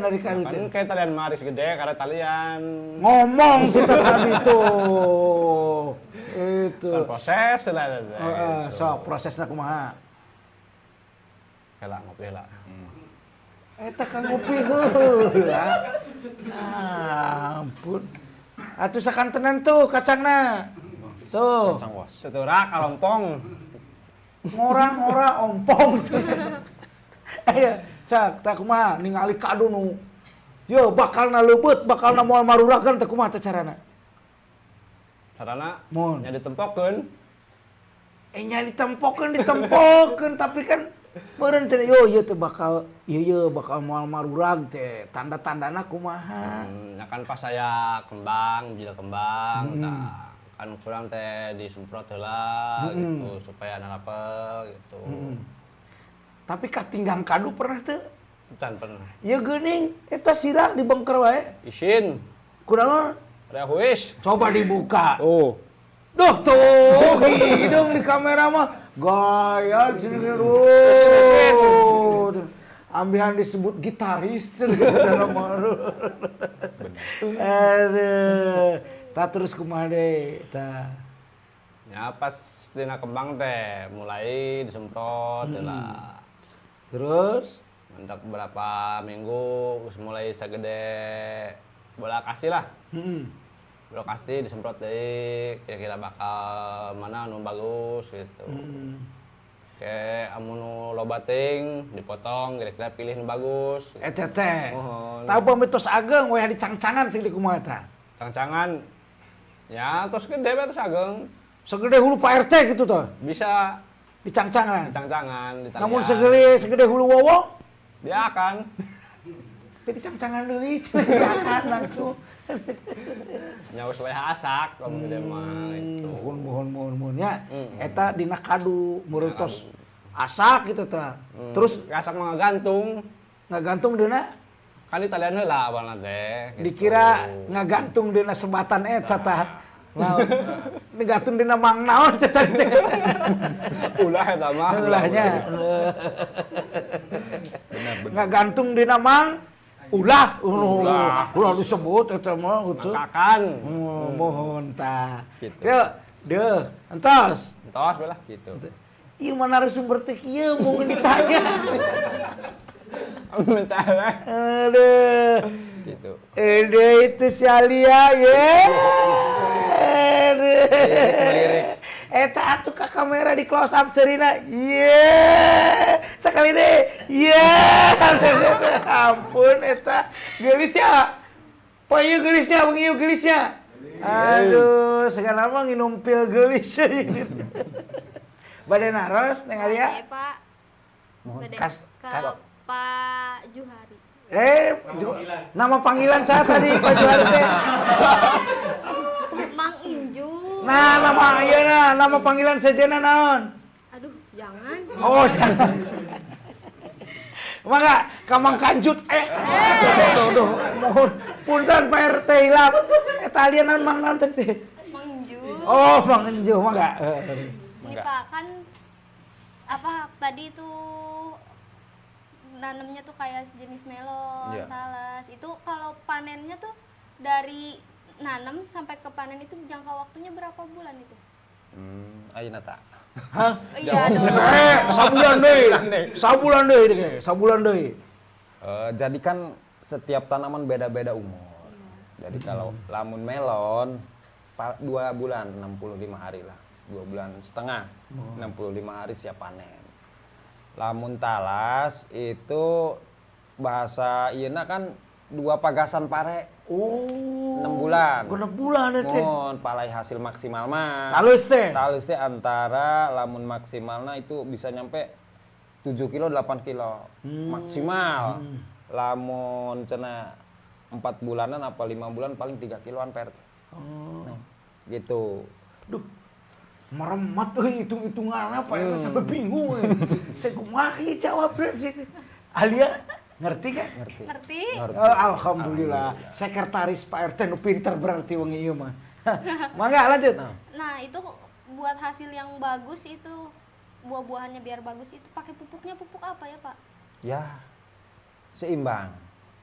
Dari kadu Kan teh? Kayak talian maris gede karena talian. Ngomong kita tadi tuh. Itu. Kan proses lah teh. Heeh, sok prosesna kumaha? Heula ngopi heula. Eta kang ngopi heula. Ampun. Atuh sakantenan tuh kacangna. Tuh. Kacang was. Seturak kalompong. Ngora-ngora ompong. Ayo, cak, tak kumaha ningali kadu nu. Yo bakalna leubeut, bakalna moal maruragan teh kumaha teh carana? Carana Mun. Nya ditempokeun. Eh, nya ditempokeun, ditempokeun, tapi kan meureun cenah yo ieu teh bakal ieu ieu bakal moal marurag teh tanda-tandana kumaha? Ya kan pas saya kembang, bila kembang, nah, kan kurang teh disemprot heula gitu supaya narapel gitu. Tapi katinggang kadu pernah teu? Can pernah. Ieu geuning eta sirah dibengker wae. Isin, Kunaon? Rea huis. Coba dibuka. Oh. Duh tuh, hidung di kamera mah gaya cenah. Duh. Ambihan disebut gitaris cenah dalam. Aduh. Tah, terus kumaha deui tah? Ya pas dina kembang teh mulai disemprot lah. Terus? Mentok berapa minggu terus mulai segede bola kasti lah. Bola kasti disemprot deui, kira-kira bakal mana nu bagus gitu. Kayak amun nu loba teuing dipotong, kira-kira pilih nu bagus. Eta teh. Mohon. Tahu pami tos ageng we dicangcangan sing di kumaha tah? Cangcangan ya terus gede we terus ageng. Segede hulu Pak RT gitu tuh. Bisa. Dicangcangan. Dicangcangan, ditalian. Namun segede segede hulu wowong Dia akan teu dicangcangan deui, akan langsung. Nya geus we asak lamun gede mah gitu. Mohon mohon mohon mohon ya. Eta dina kadu meureun tos asak gitu tah. Terus asak mah ngagantung. Ngagantung dina Kan ditalian heula awalna teh gitu. Dikira ngagantung dina sebatan eta tah. Naon? Ngagantung dina mang naon teh tadi teh. Ulah eta mah. Ulahnya. Ngagantung dina mang ulah, ulah, ulah disebut eta mah gitu. Mangkakan. Oh, mohon tah. Gitu. Yuk, deuh, entos. Entos we lah. Gitu. Ieu mah narasumber teh kieu mungkin ditanya. Minta we. Aduh. Gitu. Ede itu si Alia ya. Aduh. Melirik. Eta atuh ka kamera di close up serina. Ye. Sekali deh. Ye. Ampun eta geulisnya. Poe ieu geulisnya, wengi ieu geulisnya. Aduh, segala mah nginum pil geulis. Bade naros Neng Alia? Bade, Pak. Bade ke Pak Juhari. Eh, nama panggilan saya tadi Pak Juhari teh. Mang Inju. Nah, nama iya nah, nama panggilan sejena naon? Aduh, jangan. Oh, jangan. Mangga, ka Mang Kanjut eh. Aduh, aduh, aduh, mohon punten Pak RT hilap. Eta alian naon Mang naon teh? Mang Inju. Oh, Mang Enju, mangga. Ini Pak kan apa tadi itu nanamnya tuh kayak sejenis melon, talas. Itu kalau panennya tuh dari nanam sampai ke panen itu jangka waktunya berapa bulan itu? Ayeuna tak. Hah? Oh, iya dong. Eh, sabulan deui. Sabulan deui deh, sabulan deui. Jadi kan setiap tanaman beda-beda umur. Jadi kalau lamun melon 2 bulan 65 hari lah. 2 bulan setengah, 65 hari siap panen. Lamun talas itu bahasa ieu kan dua pagasan pare. Oh. 6 bulan. 6 bulan eta. Mun palai hasil maksimal mah. Talus teh. Talus teh antara lamun maksimalna itu bisa nyampe 7 kilo, 8 kilo maksimal. Lamun cenah 4 bulanan apa 5 bulan paling 3 kiloan per. Oh. Nah, gitu. Duh. Meremat euy hitung-hitungan apa ya sampai bingung euy. Cek kumaha ieu jawabna sih. Alia ngerti kan? Ngerti. Ngerti? Ngerti. Oh, alhamdulillah. Sekretaris Pak RT nu pinter berarti wengi ieu mah. Mangga lanjut. Nah, itu buat hasil yang bagus itu buah-buahannya biar bagus itu pakai pupuknya pupuk apa ya, Pak? Ya, seimbang.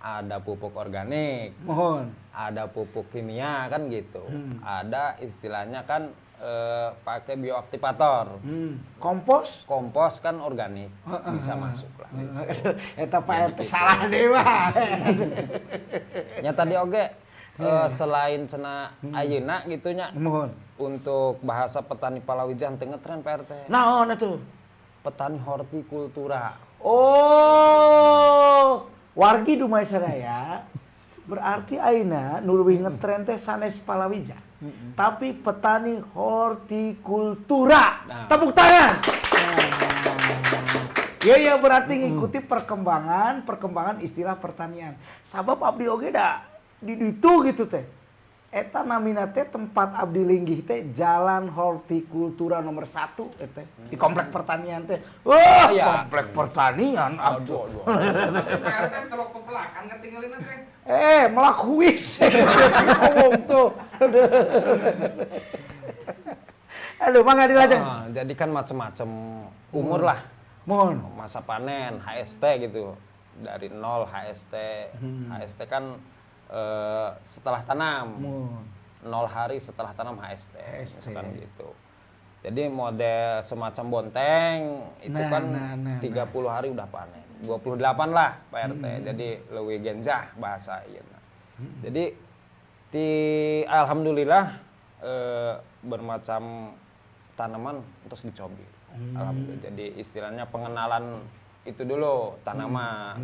Ada pupuk organik, Mohon. ada pupuk kimia kan gitu. Ada istilahnya kan pakai bioaktivator. Kompos? Kompos kan organik, bisa masuk lah. Gitu. Eta Pak RT salah deh mah. Nya tadi oge selain cenah ayeuna gitu nya. Mohon. Untuk bahasa petani palawija teu ngetren Pak RT. Naon atuh? Petani hortikultura. Oh, wargi dumay sadaya. Berarti ayeuna nu leuwih ngetren teh sanes palawija. Tapi petani hortikultura. Nah. Tepuk tangan. Ya ya berarti ngikuti perkembangan perkembangan istilah pertanian. Sabab abdi oge da di ditu gitu teh. Eta namina teh tempat abdi linggih teh Jalan Hortikultura nomor 1 eta di komplek pertanian teh. Wah, Iya. komplek pertanian abdi. Aduh, aduh, aduh. Pak RT telok pepelakan ketinggalin teh. Eh, melak huis. Ngomong tuh. Aduh, mangga dilajeng. Ah, jadi kan macem-macem umur lah. Mohon. Masa panen HST gitu. Dari 0 HST. HST kan setelah tanam. Mohon. 0 hari setelah tanam HST, HST. misalkan gitu. Jadi model semacam bonteng itu Nah, kan nah, nah, 30 hari udah panen. 28 lah Pak RT. Jadi leuwih genjah bahasa ieu. Jadi di alhamdulillah bermacam tanaman terus dicobi. Alhamdulillah. Jadi istilahnya pengenalan itu dulu tanaman.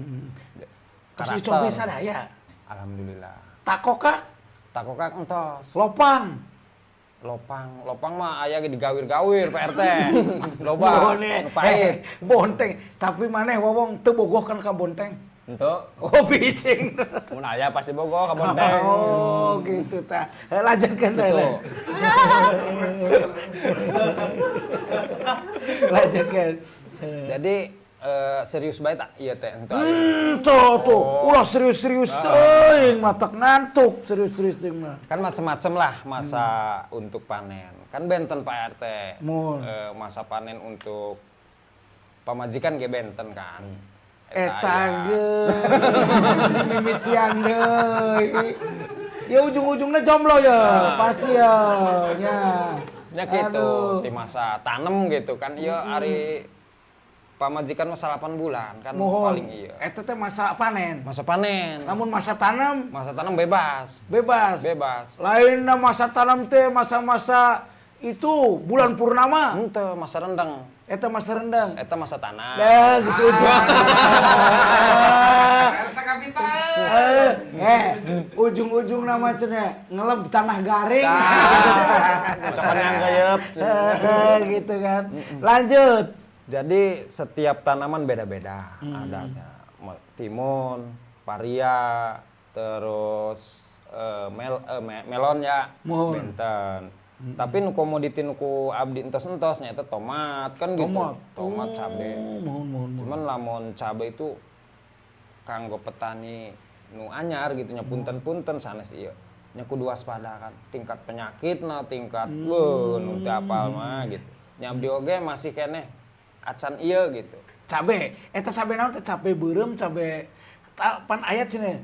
Terus dicobi sadaya. Alhamdulillah. Takokak, Takokak entos. lopang. Lopang, lopang mah aya ge digawir-gawir Pak RT. Loba, Bone. nu pahit. Bonteng. Tapi maneh wawong teu bogoh kan ka bonteng. Untuk Oh, bicing. mun aya pasti bogoh ka bonteng. Oh, gitu tah. Lanjutkan Gitu. lah. Lanjutkan. Jadi serius bae tak ieu teh henteu aya. Tuh, tuh. Ulah serius-serius teuing, matak ngantuk serius-serius teuing mah. Kan macem-macem lah masa untuk panen. Kan benten Pak RT. Mun. Masa panen untuk pamajikan ge benten kan. Eta aya. ge mimitian deui. Ya ujung-ujungnya jomblo ya, pasti ya. Nya. Ya gitu, Aduh. di masa tanam gitu kan. Iya ari pamajikan mah 8 bulan kan Mohon. paling iya. Eta teh masa panen. Masa panen. Namun masa tanam Masa tanam bebas. bebas. Bebas. Lainna masa tanam teh masa-masa itu bulan purnama. Henteu masa rendang. Eta masa rendang. Eta masa tanam. Dah geus ujung. RT kabita. Ujung-ujung nama cenah ngeleb tanah garing. Pesan yang gayep. Gitu kan. Lanjut. Jadi setiap tanaman beda-beda. Ada timun, paria, terus melon ya, Mohon. benten. Tapi nu komoditi nu ku abdi entos-entos nya eta tomat kan gitu. Tomat. Tomat, cabe. Oh, mohon, mohon, mohon. Cuman lamun cabe itu kanggo petani nu anyar gitu nya punten-punten sanes ieu. Nya kudu waspada kan tingkat penyakit na tingkat weuh nu teu apal mah gitu. Nya abdi oge masih keneh acan ieu gitu. Cabe, eta cabe naon teh cabe beureum, cabe pan aya cenah.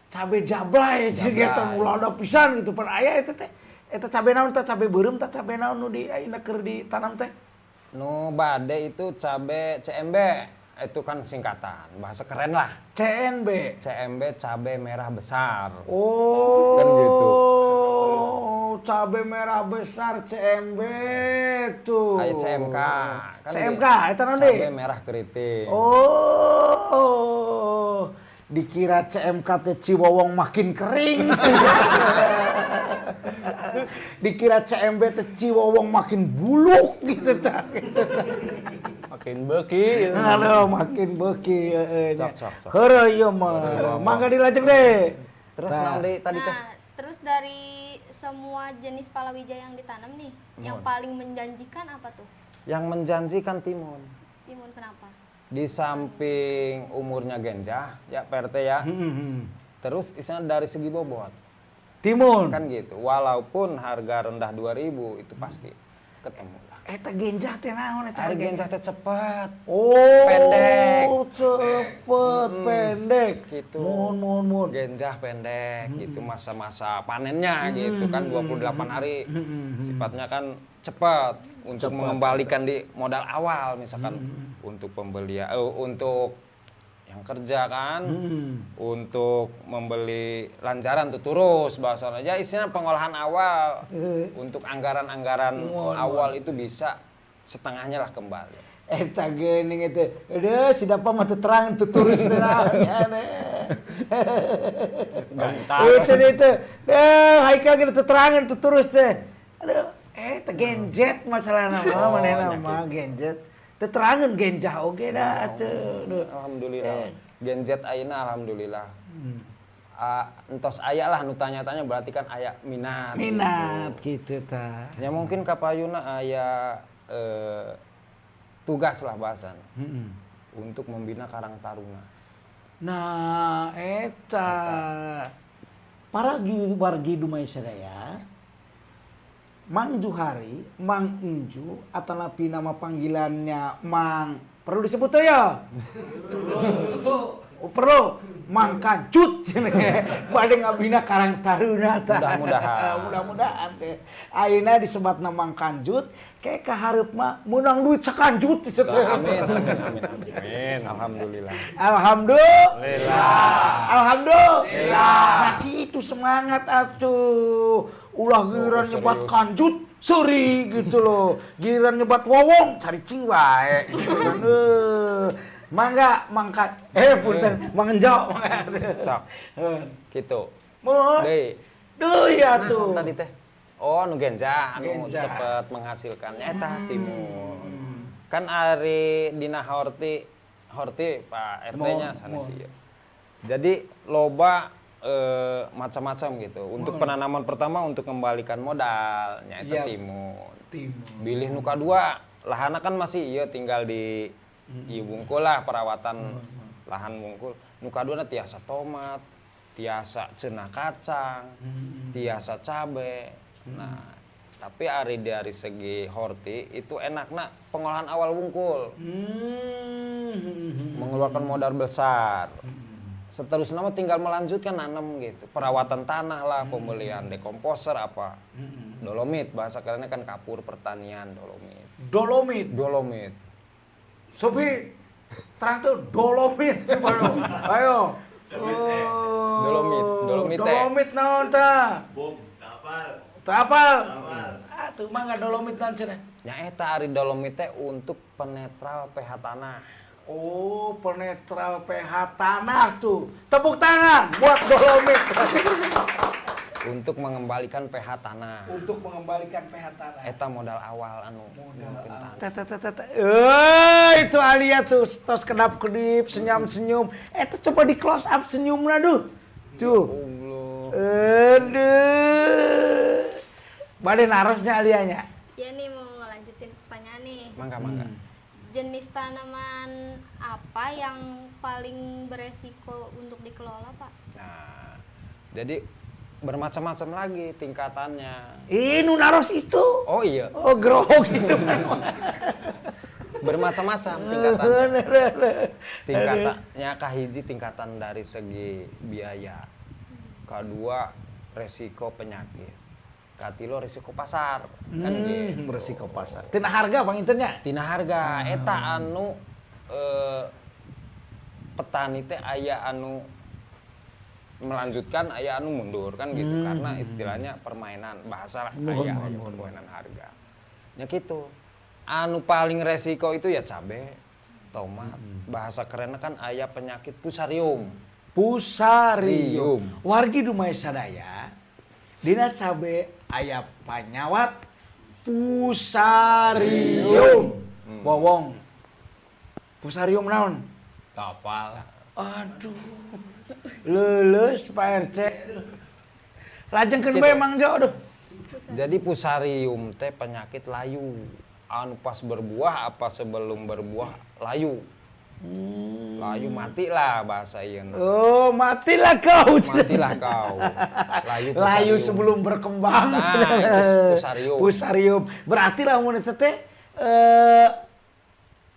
Cabe jablay cenah Jablay. gitu mulada pisan gitu pan aya eta teh. Eta cabe naon teh cabe beureum teh cabe naon nu di ayeuna keur ditanam teh? Nu bade itu cabe CMB itu kan singkatan bahasa keren lah. CNB. CMB cabe merah besar. Oh. Kan gitu. Cabe merah besar CMB tuh. Aya CMK kan CMK eta naon Cabe deui? merah keriting. Oh. Dikira CMK teh Ciwowong makin kering. Dikira CMB teh Ciwowong makin buluk gitu tah. Gitu tah. Makin beuki gitu. Aduh, makin beuki heeh nya. Sok, sok, sok. Heureuy ieu mah. Mangga dilajeng deh. Terus Nah. naon deui tadi teh? Nah, terus dari semua jenis palawija yang ditanam nih, yang paling menjanjikan apa tuh? Yang menjanjikan timun. Timun kenapa? Di samping umurnya genjah, ya Pak RT ya. Terus istilahnya dari segi bobot. Timun. Kan gitu. Walaupun harga rendah 2000 itu pasti. Ketemu lah. Eta genjah teh naon eta? Ari genjah teh cepet. Oh, Pendek. Cepet, pendek. Gitu. Mohon, mohon, mohon. Genjah pendek gitu masa-masa panennya gitu kan 28 hari. Sifatnya kan cepat untuk mengembalikan di modal awal misalkan untuk pembelian untuk yang kerja kan, untuk membeli lanjaran tuh terus bahasanya. Ya istilahnya pengolahan awal untuk anggaran-anggaran awal itu bisa setengahnya lah kembali. Eta geuning itu. Aduh, si Dapa mah teu terang teu turus teh naon nya. Itu itu. Eh, Haikal ge teu terangan teu turus teh. Aduh, teh genjet masalahna mah Oh, manehna nya mah genjet. Teu terangeun genjah oge dah atuh. Aduh. Alhamdulillah. Gen Z ayeuna alhamdulillah. Ah, entos aya lah nu tanya-tanya berarti kan aya minat. Minat gitu tah. Gitu. Ya mungkin kapayuna aya tugas lah bahasan untuk membina Karang Taruna. Nah, eta. Para wargi Dumai sadaya, Mang Juhari, Mang Enju, atanapi nama panggilannya Mang, perlu disebut tuh ya? Oh, perlu. Mang Kancut bade ngabina Karang Taruna tah. Mudah-mudahan. Mudah-mudahan teh. Ayeuna disebatna Mang Kanjut, kayak kahareup mah meunang duit sakanjut teh. Amin, amin, amin, amin. Alhamdulillah. Alhamdulillah. Alhamdulillah. Nah, gitu semangat atuh. Ulah giliran Oh, nyebat serius. kanjut, suri gitu loh. Giliran nyebat wowong, cari cing wae. Gitu kan. Mangga, mangka, punten, Mang Enjo, mangga. Sok. Gitu. Mun. Deui. Duh ya Nah, tuh. tadi teh. Oh, nu genjah anu Genjah. cepet menghasilkannya eta timun. Kan ari dina horti horti Pak RT-nya Mohon, sanes mohon. ieu. Jadi loba macam-macam gitu. Untuk penanaman pertama untuk kembalikan modal nya eta Iya. timun. Timun. Bilih nu kadua lahana kan masih ieu tinggal di ieu wungkul lah perawatan lahan wungkul. Nu kaduana tiasa tomat, tiasa cenah kacang, tiasa cabe. Nah, tapi ari dari segi horti itu enakna pengolahan awal wungkul, mengeluarkan modal besar. Seterusnya mah tinggal melanjutkan nanam gitu. Perawatan tanah lah, pembelian dekomposer apa. Dolomit, bahasa kerennya kan kapur pertanian dolomit. Dolomit. Dolomit. Sobi, terang tuh dolomit coba dong. Ayo. Oh, Dolomit, dolomit teh. Dolomit naon tah? Bom, kapal. Teu apal. Ah, tuh mangga dolomit naon cenah. Nya eta ari dolomit teh untuk penetral pH tanah. Oh, penetral pH tanah tuh. Tepuk tangan buat dolomit. Untuk mengembalikan pH tanah. Untuk mengembalikan pH tanah. Eta modal awal anu mungkin tanah. Teh, teh, teh, teh, teh. Itu Alia tuh tos kedap kedip senyum senyum. Eta coba di close up senyumna duh. Tuh. Allah. Aduh. Bade narosnya Alianya. Ya nih mau ngelanjutin pertanyaan nih. Mangga mangga. Jenis tanaman apa yang paling beresiko untuk dikelola, Pak? Nah, jadi bermacam-macam lagi tingkatannya. Ih, nu naros itu. Oh iya, Oh, grogi gitu. bermacam-macam tingkatannya. Tingkatannya kahiji tingkatan dari segi biaya. Kedua resiko penyakit. Katilo resiko pasar kan gitu. Beresiko pasar. Tina harga Bang Intennya. Tina harga eta anu petani teh aya anu melanjutkan aya anu mundur kan gitu karena istilahnya permainan bahasa lah Mohon, aya, mohon, aya mohon, permainan harga. Ya gitu. Anu paling resiko itu ya cabe, tomat. Bahasa kerennya kan aya penyakit pusarium. Pusarium. Rium. Wargi Dumai sadaya, dina cabe aya panyawat pusarium. Wowong. Pusarium naon? Kapal. Aduh. Lulus Pak RC. Lajengkeun bae Gitu. Mang Jo aduh. Jadi pusarium teh penyakit layu. Anu pas berbuah apa sebelum berbuah layu. Layu mati lah bahasa ieu. Oh, matilah kau. Matilah kau. Layu Layu pusarium. sebelum berkembang. Nah, itu pusarium. Pusarium. Berarti lamun eta teh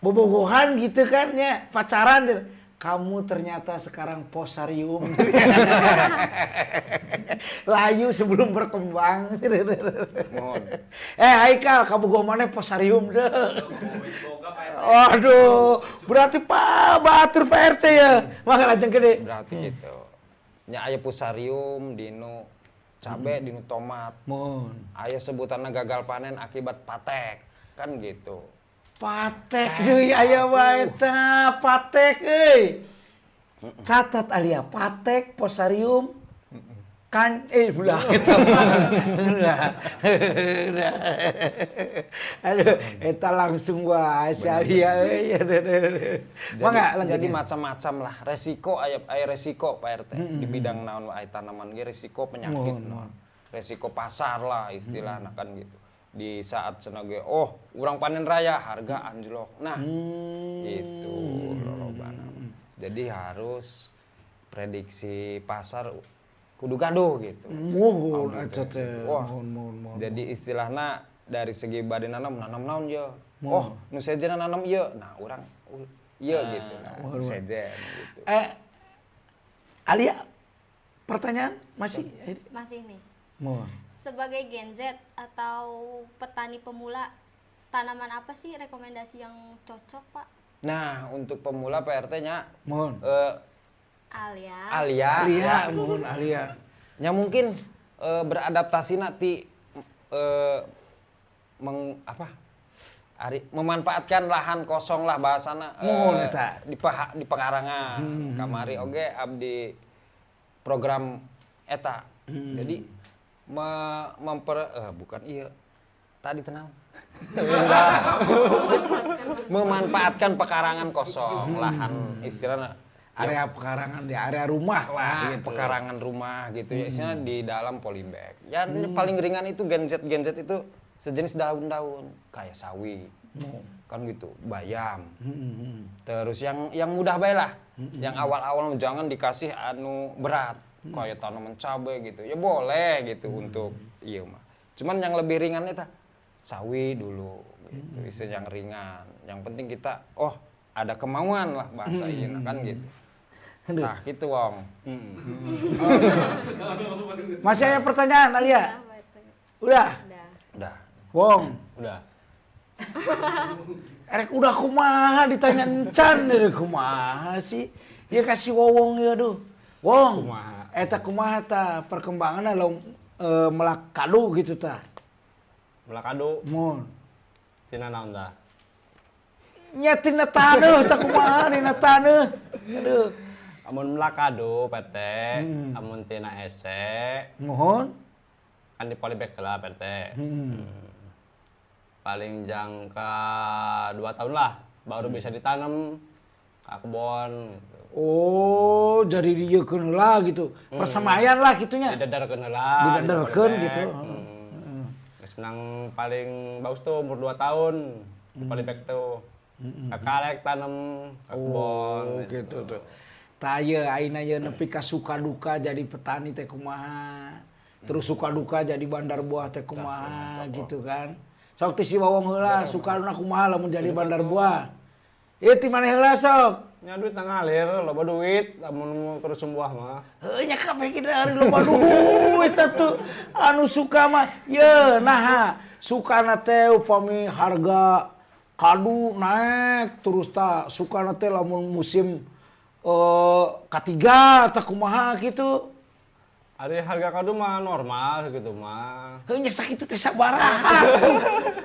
bobogohan gitu kan ya, pacaran gitu. Kamu ternyata sekarang posarium. Layu sebelum berkembang. Mohon. Haikal, kamu gua mana posarium deh. Aduh, berarti Pak batur Pak RT ya. Maka lajeng gede. Berarti gitu. Nya aya pusarium dinu cabe, dinu tomat. Mohon. Aya sebutanna gagal panen akibat patek. Kan gitu. Patek deui aya wae tah, patek euy. Catat Alia, patek posarium kan ulah eta mah. Ulah. Aduh, eta langsung wae si Alia euy. Jadi, Mangga lanjut. jadi macam-macam lah resiko aya aya resiko Pak RT di bidang naon wae tanaman ge resiko penyakit Mohon, mohon. Resiko pasar lah istilahnya kan gitu. Di saat cenah ge oh urang panen raya harga anjlok. Nah, itu lolobana. Jadi harus prediksi pasar kudu gaduh gitu. Mohon eta teh. Wah. Mohon, mohon, mohon. Jadi istilahnya dari segi bade nanam nanam naon ye. Oh, nu sejenna nanam ieu. Nah, urang ieu gitu. Nah, nu sejen gitu. Alia, pertanyaan masih? Masih nih. Mohon. Sebagai Gen Z atau petani pemula, tanaman apa sih rekomendasi yang cocok, Pak? Nah, untuk pemula PRT-nya Mohon. Alia. Alia. Alia, mohon Alia. Ya mungkin beradaptasi nanti memanfaatkan lahan kosong lah bahasana Mohon, eta. di pekarangan. Kamari oge abdi program eta. Jadi bukan iya tadi tenang. Memanfaatkan pekarangan kosong, lahan istilahnya Area pekarangan di area rumah lah gitu. Pekarangan rumah gitu ya, istilahnya di dalam polybag. Ya paling ringan itu Gen Z, Gen Z itu sejenis daun-daun kayak sawi. Kan gitu, bayam. Terus yang mudah bae lah. Yang awal-awal jangan dikasih anu berat kayak tanaman cabe gitu. Ya boleh gitu untuk iya mah. Cuman yang lebih ringan itu sawi dulu gitu. Istilah yang ringan. Yang penting kita oh ada kemauan lah bahasa iya kan gitu. Aduh. Nah, gitu Wong. Masih ada pertanyaan Alia? Udah, Udah. Udah. Wong. Udah. Erek udah kumaha ditanya encan dari kumaha sih. Ya kasih wowong ya aduh. Wong. Kumaha. Eta kumaha ta perkembanganna lo melak kadu gitu ta. Melak kadu. Mun. Tina naon tah? Nya tina taneuh ta kumaha dina taneuh. Aduh. Amun melak kadu PT, amun tina ese Mohon. kan di polybag lah PT. Paling jangka 2 tahun lah baru bisa ditanam ke kebon gitu. Oh, jadi dieukeun heula gitu. Persemaian lah gitunya. Didederkeun heula. Didederkeun di polybag. gitu. Geus menang paling bagus tuh umur 2 tahun di polybag tuh. Kakarek tanam ke kebon. Oh, gitu tuh. Tah ieu ayeuna ieu nepi ka suka duka jadi petani teh kumaha. Terus suka duka jadi bandar buah teh kumaha gitu kan. Sok ti si Wawong heula suka duna kumaha lamun jadi bandar buah. Ieu ti maneh heula sok. Nya duit ngalir, loba duit lamun mau terus buah mah. Heuh nya kabeh kita ari loba duit atuh. Anu suka mah ye naha sukana teh upami harga kadu naik terus ta sukana teh lamun musim katiga tah kumaha gitu. Ari harga kadu mah normal segitu mah. Heuh nya sakitu teh sabaraha.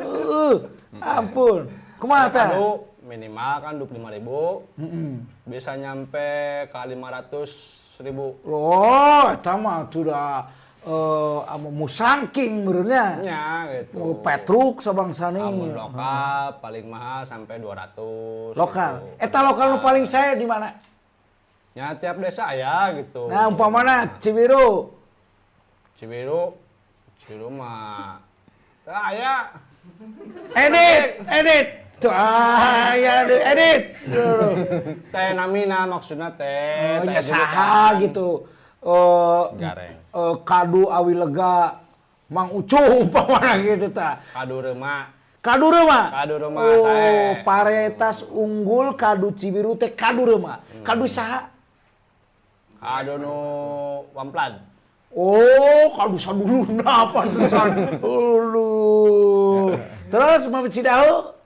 Heuh, ampun. Kumaha tah? Kadu minimal kan 25.000. Bisa nyampe ke 500.000. Loh, eta mah sudah musangking meureunnya. Nya gitu. Mau Petruk sabangsane. Amun lokal paling mahal sampai 200. Lokal. Gitu. Eta lokal nu paling saya di mana? Ya tiap desa ya gitu. Nah, umpamana Cibiru. Cibiru, Cibiru mah teu aya. Edit, edit. Tuh, ah, ya, edit. Teh namina maksudna teh. Oh, nya saha gitu. Gareng. Kadu awi lega Mang Ucung umpamana gitu tah. Kadu reuma. Kadu reuma. Kadu reuma oh, sae. Varietas unggul kadu Cibiru teh kadu reuma. Kadu saha? Kadu nu Wamplad. Oh, kadu sadulurna pantesan. Uluh. Terus mah Cidahu?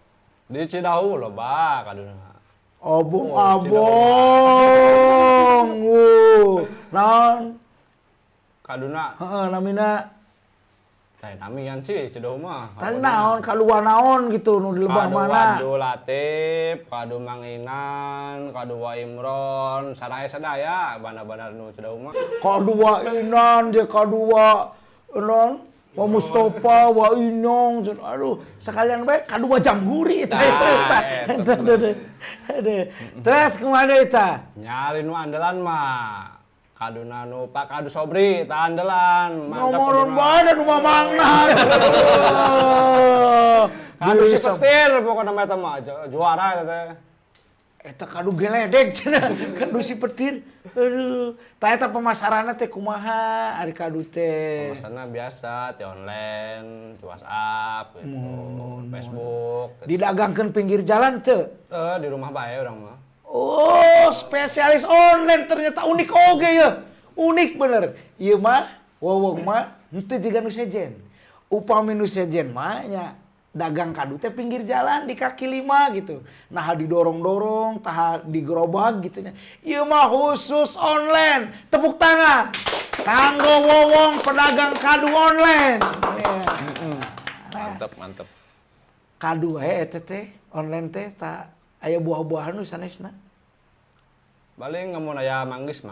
Di Cidahu loba kaduna. Obong Oh, abong. Naon? Kaduna Heeh, namina teh namian sih Cidahu mah. tadi naon kaluar naon gitu nu di lebah Kadu mana? Abdul Latif, kadu Mang Inan, kadu Wa Imron, sadaya sadaya bandar-bandar nu Cidahu mah. Kadu Wa Inan je kadu Wa naon? Wa Mustafa, Wa Inong, aduh, sekalian bae kadu Wa Jamguri eta eta. Terus kumaha eta? Nyari nu andalan mah. Kaduna nu Pak Kadu Sobri, ta andalan. Mantap Nomoron kaduna. bae nu mamangna. Kadu si petir pokokna mah eta mah juara eta teh. Eta kadu geledek cenah, kadu si petir. Aduh, tah eta pemasaranna teh kumaha ari kadu teh? Pemasaranna biasa, di online, di WhatsApp gitu, Facebook. Gitu. Didagangkeun pinggir jalan teu? Di rumah bae urang mah. Oh, spesialis online ternyata unik oge ya. Unik bener. Ieu mah wowong mah henteu jiga nu sejen. Upami nu sejen mah nya dagang kadu teh pinggir jalan di kaki lima gitu. Nah didorong-dorong, tah digerobak gitu nya. Ieu mah khusus online. Tepuk tangan. Kanggo wowong pedagang kadu online. Ya. Mantep, mantep. Kadu wae eta teh online teh ta aya buah-buahan nu sanesna. Paling ngamun aya manggis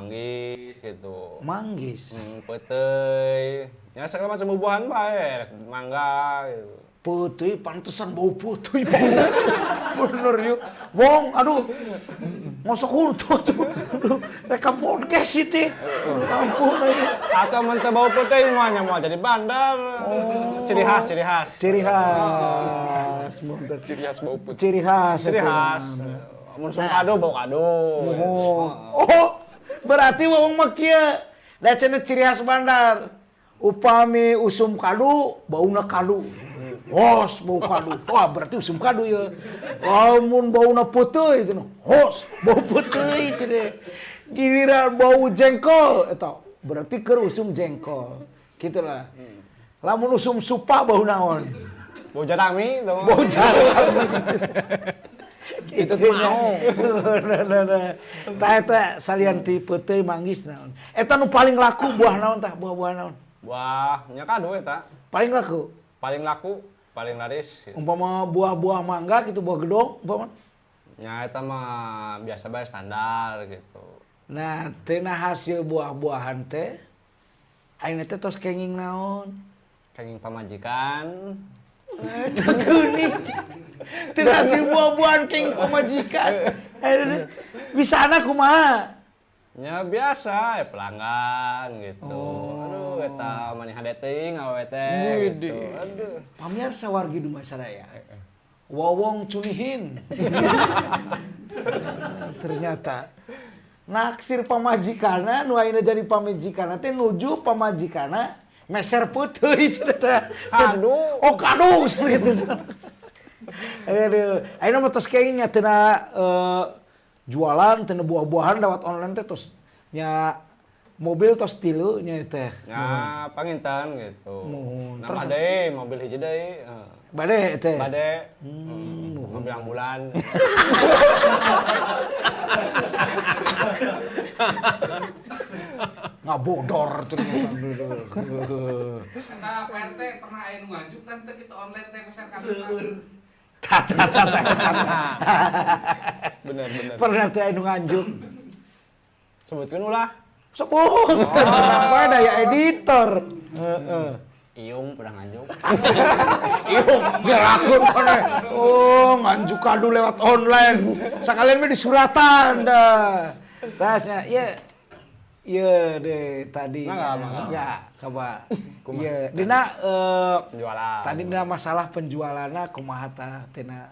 gitu. Manggis. Peuteuy. Ya segala macam buah-buahan bae, mangga gitu. Peuteuy pantesan bau peuteuy bau. Bener yuk. Wong, aduh. Ngosok huntut tuh. Aduh, rekam podcast sih teh. Ampun aduh. Atau mun teu bau peuteuy mah nya moal jadi bandar. Oh. Ciri khas, ciri khas. Ciri khas. Ciri khas bau putih. Ciri khas. Ciri khas. Mun sum kado bau kado. Oh, berarti wong mah kieu. Da cenah ciri khas bandar. Upami usum kadu, bauna kadu. Hos bau kadu. Wah, berarti usum kadu ya. Lamun bauna peuteuy cenah. Hos bau peuteuy cenah. Giliran bau jengkol eta berarti keur usum jengkol. Gitulah. Lamun usum supa bau naon? Bau jarami teu mah. Bau jarami. Itu mau. Tah eta salian ti peuteuy manggis naon. Eta nu paling laku buah naon tah? Buah-buah naon? Buah nya kadu eta. Paling laku. Paling laku, paling laris. Gitu. Umpama buah-buah mangga gitu, buah gedong umpama. Nya eta mah biasa bae standar gitu. Nah, tina hasil buah-buahan teh ayeuna teh tos kenging naon? Kenging pamajikan. Eta geuning. Tina hasil buah-buahan kenging pamajikan. Ayeuna bisana kumaha? Nya biasa ya pelanggan gitu. Oh. Aduh eta maneh hade teuing awewe teh gitu. Aduh. Pamirsa wargi Dumasaraya. Wowong cunihin. Ternyata naksir pamajikana nu ayeuna jadi pamajikana teh nuju pamajikana meser peuteuy cenah teh. Kadu. Oh kadu gitu. Aduh, ayeuna mah tos kenging nya tina jualan tina buah-buahan lewat online teh tos nya mobil tos tilu nya teh. Nya panginten gitu. Muhun. Nah, Terus- bade mobil hiji deui. Heeh. Bade teh. Bade. Mobil ambulan. Ngabodor ternyata. Eta Pak RT pernah aya nu nganjuk tan teu kitu online teh meser kadu. Tata tata. Bener, bener. Pernah teh anu nganjuk. Sebutkeun ulah. Sebut. Kenapa ada ya editor? Heeh. Iung pernah nganjuk. Iung gerakun mana? Oh, nganjuk kadu lewat online. Sekalian mah di suratan dah. Tasnya, ya. Iya deh tadi. Mangga, mangga. Enggak, coba. Iya, dina Penjualan. tadi dina masalah penjualanna kumaha tah tina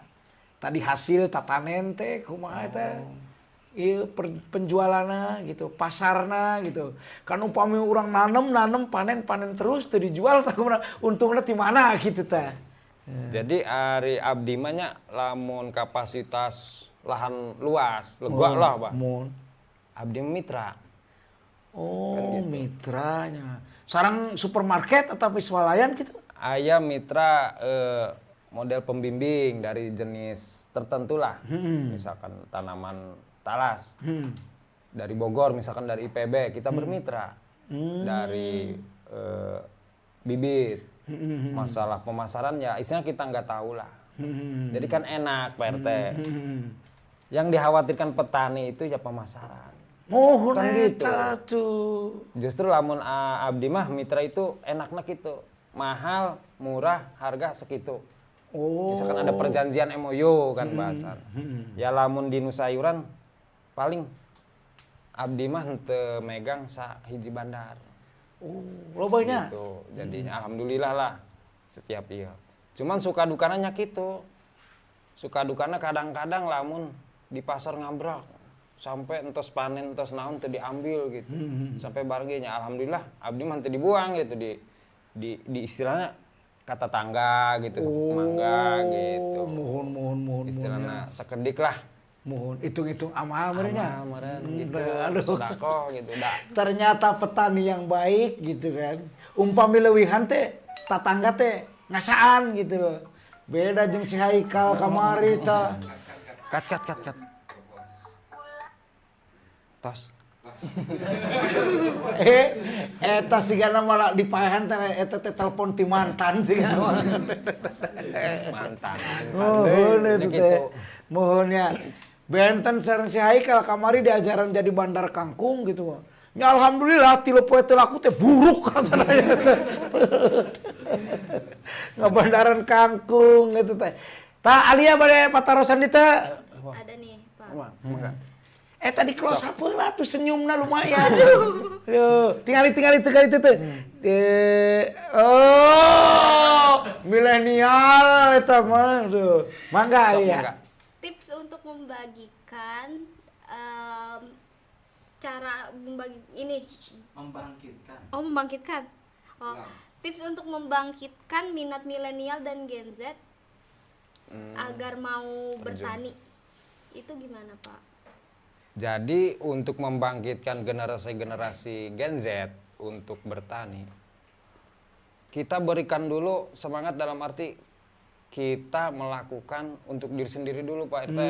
Tadi hasil tatanen teh kumaha teh? Ieu penjualanna gitu, pasarna gitu. Kan upami urang nanem nanem, panen panen terus teu dijual tah kumaha, untungna ti mana gitu tah. Jadi ari abdi mah nya lamun kapasitas lahan luas, lega lah, Pak. Mun. Abdi mitra. Oh, Kan gitu. Mitranya. Sareng supermarket atau swalayan gitu? Aya mitra model pembimbing dari jenis tertentu lah. Misalkan tanaman talas. Dari Bogor, misalkan dari IPB, kita bermitra. Dari bibit. Masalah pemasaran ya istilahnya kita nggak tahu lah. Jadi kan enak, Pak RT. Yang dikhawatirkan petani itu ya pemasaran. Oh, Kan gitu. eta tuh. Justru lamun abdi mah mitra itu enaknya gitu. Mahal, murah, harga segitu. Misalkan ada perjanjian MOU kan bahasan. Ya lamun di nu sayuran paling abdi mah henteu megang sa hiji bandar. Oh, lobanya. Gitu. Jadinya alhamdulillah lah setiap iya. Cuman suka dukana nya gitu. Suka dukana kadang-kadang lamun di pasar ngabrak sampai entos panen entos naon teu diambil gitu. Sampai bargenya alhamdulillah abdi mah teu dibuang gitu di istilahnya kata tangga gitu, mangga gitu. Muhun muhun muhun. Istilahnya sekedik lah. Muhun hitung-hitung amal meureunnya. Amal meureun gitu. Aduh. Sedekah gitu dah. Ternyata petani yang baik gitu kan. Umpami leuwihan teh tatangga teh ngasaan gitu. Beda jeung si Haikal kamari tah. Cut cut cut cut. Tos. Eh, eta sigana malah dipaehan teh eta teh telepon ti mantan sigana mah. Mantan. Muhun Ya itu gitu. teh. Muhun ya. Benten sareng si Haikal kamari diajaran jadi bandar kangkung gitu. Ya alhamdulillah 3 poe teu laku teh buruk katanya teh. Ngabandaran kangkung gitu teh. Tah Alia bade patarosan di teh. Ada nih, Pak. Wah, mangga. Eh, tadi close up lah tuh senyumna lumayan. Aduh, tingali tingali tingali itu tuh. Oh, milenial eta mah tuh. Mangga Sok, Alia. mangga. Tips untuk membagikan cara membagi ini Membangkitkan. Oh, membangkitkan. Oh, tips untuk membangkitkan minat milenial dan Gen Z agar mau bertani. Itu gimana, Pak? Jadi untuk membangkitkan generasi-generasi Gen Z untuk bertani, kita berikan dulu semangat dalam arti kita melakukan untuk diri sendiri dulu, Pak RT.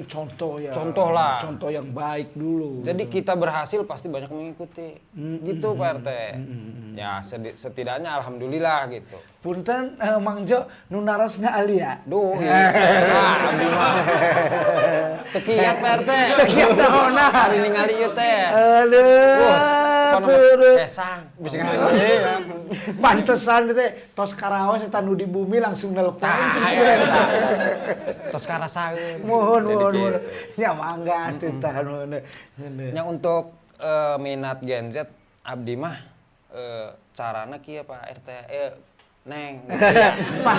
Contoh ya. Contoh lah. Contoh yang baik dulu. Jadi kita berhasil pasti banyak mengikuti. Gitu, Pak RT. Ya setidaknya alhamdulillah gitu. Punten Mang Jo nu narosna Alia. Duh, iya. Nah, abdi mah. Teu kiat, Pak RT. Teu kiat naonna. Hari ningali ieu teh. Aduh. Bos, kono tuh. kesang. Bisa nggak? Pantesan teh tos karaos eta nu di bumi langsung nelpon. Tah, eta. Tos karasaeun. Mohon Jadi mohon gitu. mohon. Ya mangga atuh tah nuhun. Nya untuk minat Gen Z abdi mah carana kieu, Pak RT, Neng gitu ya. Pak,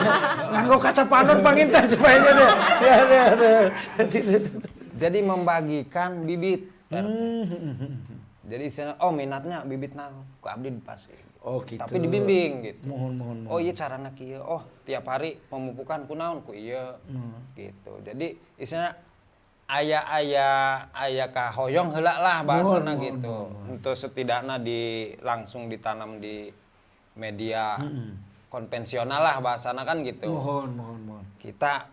nganggo kaca panon panginten supaya deh. Ya, ya, ya. Jadi membagikan bibit, Pak RT. Jadi istilahnya, oh minatnya bibit naon, ku abdi dipasih. Oh, gitu. Tapi dibimbing gitu. Mohon mohon mohon. Oh iya carana kieu. Oh tiap hari pemupukan kunaon ku ieu. Gitu. Jadi istilahnya aya aya aya kahoyong heula lah bahasana Mohon, gitu. Untuk setidaknya di langsung ditanam di media konvensional lah bahasana kan gitu. Mohon mohon mohon. Kita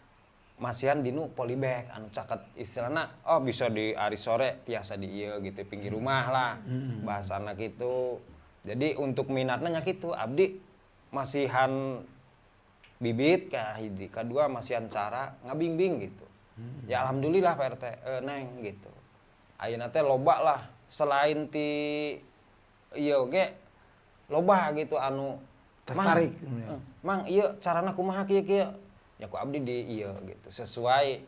masihan dinu polybag anu caket istilahnya oh bisa di hari sore tiasa di ieu gitu pinggir rumah lah bahasana gitu. Jadi untuk minatnya nya gitu abdi masihan bibit ka hiji, kedua masihan cara ngabingbing gitu. Ya alhamdulillah Pak RT, Neng gitu. Ayeuna teh loba lah selain ti ieu oge loba gitu anu Mang, Tertarik. Mang ieu carana kumaha kieu kieu ya ku abdi di ieu gitu sesuai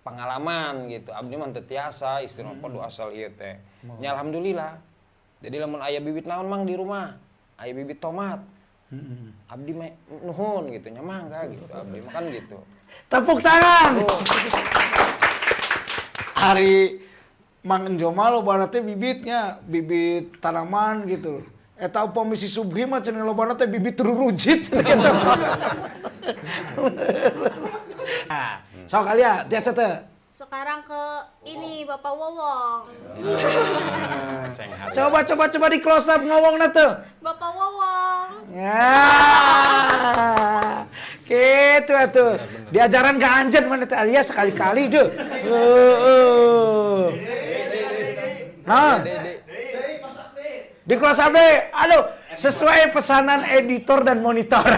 pengalaman gitu abdi mah teu tiasa istilah hmm. asal ieu teh nya alhamdulillah. Jadi lamun aya bibit naon Mang di rumah, aya bibit tomat Abdi mah nuhun gitu nya mangga gitu. Abdi mah kan gitu. Tepuk tangan. Ari Mang Enjo mah lobana teh bibitnya, bibit tanaman gitu. Eta upami si Subhi mah cenah lobana teh bibit rurujit cenah gitu. Nah, sok kali ya, tiasa teh. Sekarang ke ini Bapak Wowong. Coba coba coba di close up ngomongna tuh. Bapak Wowong. Ya. Gitu atuh. Diajaran ke anjeun mana teh Alia sekali-kali deh. Heeh. Nah. Di close up deh. Aduh, sesuai pesanan editor dan monitor.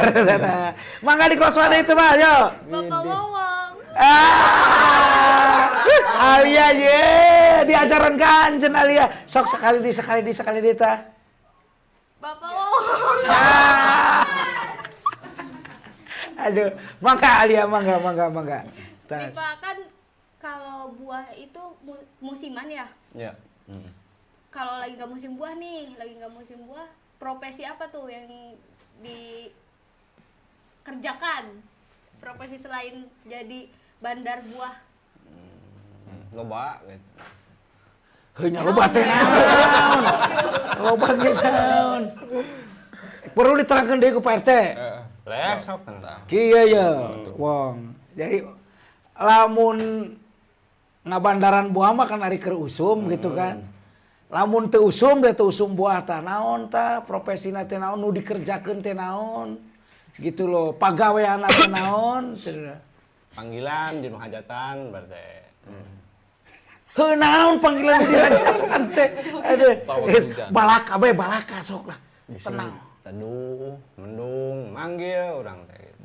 Mangga di close up itu, Pak. Yo. Bapak Wowong. Ah, Alia ye, diajaran ke anjeun Alia. Sok sekali di sekali di sekali di tah. Bapak Wowong. Ah. Aduh, mangga Alia, mangga, mangga, mangga. Tas. Pak, kan kalau buah itu musiman ya. Ya. Kalau lagi nggak musim buah nih, lagi nggak musim buah, profesi apa tuh yang dikerjakan? Profesi selain jadi bandar buah. Loba gitu. Heuh nya loba teh naon. Loba ge naon. Perlu diterangkeun deui ku Pak RT. Leh sok tentang. Kieu ye, wong. Jadi lamun ngabandaran buah mah kan ari keur usum gitu kan. Lamun teu usum teh teu usum buah tah naon tah, profesina teh naon, nu dikerjakeun teh naon. Gitu loh, pagaweanna teh naon cenah. Panggilan di nu hajatan berarti. Heuh naon panggilan di hajatan teh. Aduh, balaka bae balaka sok lah. Tenang. Teduh, mendung, manggil urang teh gitu.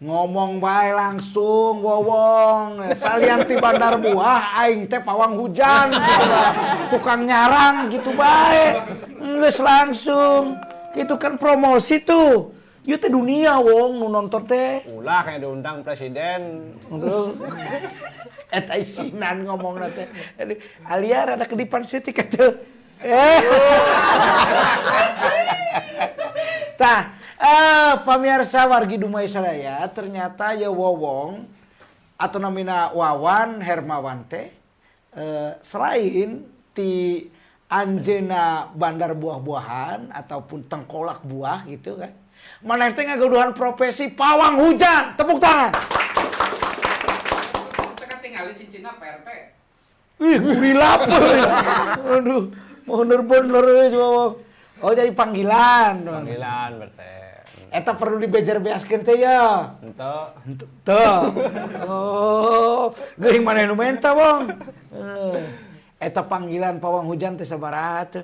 Ngomong bae langsung Wowong, salian ti bandar buah aing teh pawang hujan tukang nyarang gitu bae. Geus langsung. Gitu kan promosi tuh. Ieu teh dunia wong nu nonton teh. Ulah kayak diundang presiden. Eta isinan ngomongna teh. Aduh, Alia rada kedipan seutik atuh. Tah, pamirsa wargi Dumai sadaya, ternyata ya Wowong atau namina Wawan Hermawan teh selain ti anjeuna bandar buah-buahan ataupun tengkolak buah gitu kan. Maneh teh ngagaduhan profesi pawang hujan. Tepuk tangan. Kita kan tinggalin cincinna Pak RT. Ih, gurilap. Aduh, bener-bener euy Wowong. Oh, jadi panggilan. Panggilan berarti. Eta perlu dibejer-beaskeun teh ya. Henteu. Teu. Oh, geuning maneh nu menta, Bang. Eta panggilan pawang hujan teh sabaraha teh?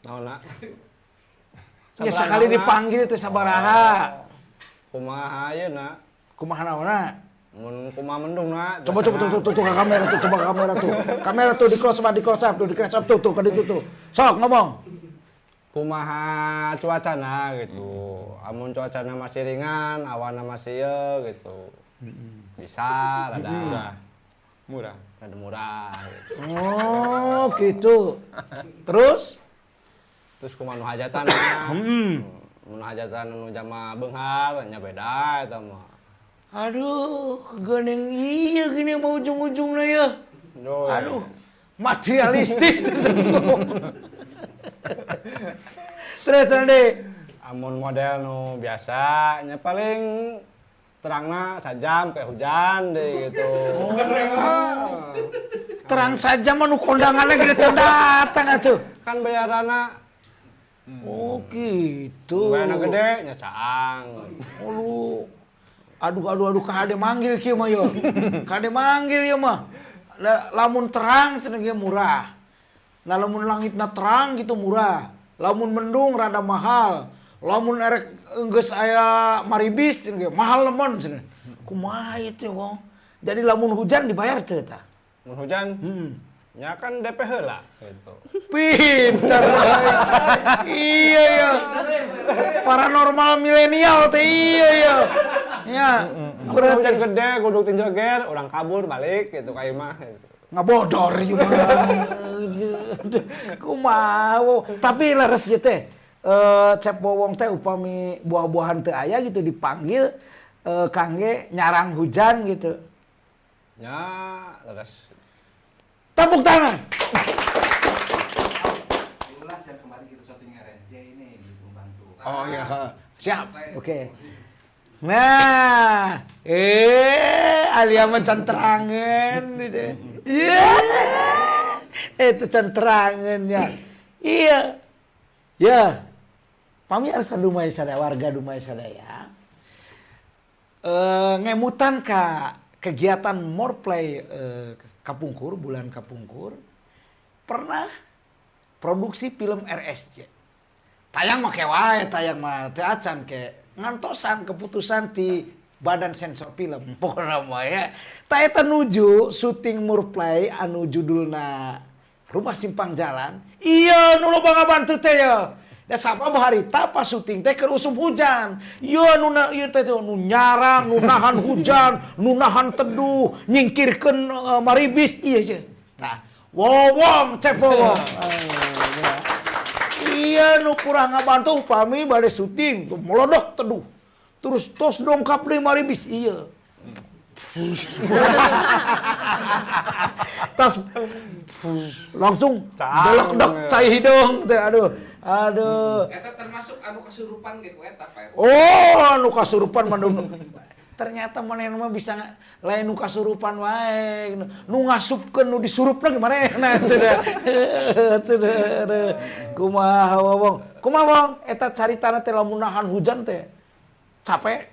Naonna? Ya sekali dipanggil teh sabaraha. Kumaha ayeuna? Kumaha naonna? Mun kumaha mendungna? Coba coba tuh tuh tuh ke kamera tuh, coba ke kamera tuh. Kamera tuh di close up, di close up tuh, di close up tuh tuh ke ditu tuh. Sok ngomong. Kumaha cuacana gitu. Amun cuacana masih ringan, awana masih ye gitu. Bisa rada murah. Rada murah gitu. Oh, gitu. Terus? Terus kumaha nu hajatan? Mun hajatan nu jama beunghar nya beda eta mah. Aduh, geuning ieu gini mau ujung-ujungna ya. Aduh, materialistis. Terus nanti amun model nu biasa nya paling terangna sajam kayak hujan deh gitu. Oh. Terang saja mah nu kondanganna gede can datang atuh. Kan bayaranna. Oh gitu. Bayaranna gede nya caang. Oh lu. Aduh aduh aduh kade manggil kieu mah yo. Kade manggil ieu mah. Lamun terang cenah ge murah. Nah lamun langitna terang gitu murah. Lamun mendung rada mahal. Lamun erek geus aya maribis cenah ge mahal lemun cenah. Kumaha ieu teh wong. Jadi lamun hujan dibayar teu eta? Mun hujan? Ya kan DP heula gitu. Pinter. Iya ya. Paranormal milenial teh iya ya. Ya, berarti hujan gede kudu tinjeger, urang kabur balik gitu ka imah gitu. Ngabodor ieu mah. Kumaha. Tapi leres ieu teh. Cep Wowong teh upami buah-buahan teu aya gitu dipanggil kangge nyarang hujan gitu. Nya, leres. Tepuk tangan. Ulas yang kemarin kita syuting RSJ ini membantu. Oh iya, siap. Oke. Nah, Alia mah can terangan gitu. Iya. Itu can terangan ya. Iya. Ya. Pamirsa Dumai sadaya, warga Dumai sadaya. Ngemutan ka kegiatan Morplay Kapungkur, bulan Kapungkur, pernah produksi film RSJ. Tayang mah ke wae, tayang mah teu acan ke ngantosan keputusan ti Badan Sensor Film pokokna mah ya. Ta eta nuju syuting Murplay anu judulna Rumah Simpang Jalan. Iya nu loba ngabantu teh ya. Da sabab harita pas syuting teh keur usum hujan. Ieu nu ieu teh nu nyarang, nu nahan hujan, nu nahan teduh, nyingkirkeun maribis ieu ieu. Nah, Wowong, Cep Wowong. Iya nu kurang ngabantu upami bade syuting melodok teduh. Terus tos dongkap deui maribis iya. Tas langsung delok-dok cai hidung teh aduh. Aduh. Eta termasuk anu kasurupan ge ku eta Pak. Oh, anu kasurupan mah ternyata manehna mah bisa lain nu kasurupan wae nu ngasupkeun nu disurupna gimana cenah. Cenah. Kumaha Wowong? Kumaha Wong? Eta caritana teh lamun nahan hujan teh capek.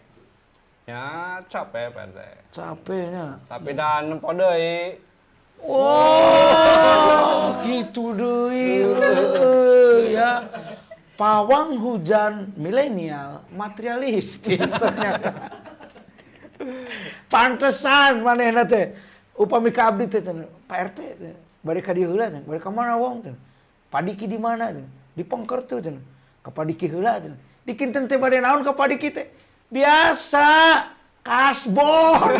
Ya, capek Pak RT. Capeknya. Tapi dan nempo deui. Oh, gitu deui ya. Pawang hujan milenial materialistis ternyata. Pantesan manehna teh upami ka abdi teh cenah, Pak RT bade ka dieu heula cenah, bade ka mana Wong cenah. Padiki di mana cenah? Di Pengker tuh cenah. Ka Padiki heula cenah. Dikinten teh bade naon ka Padiki teh? Biasa kasbon.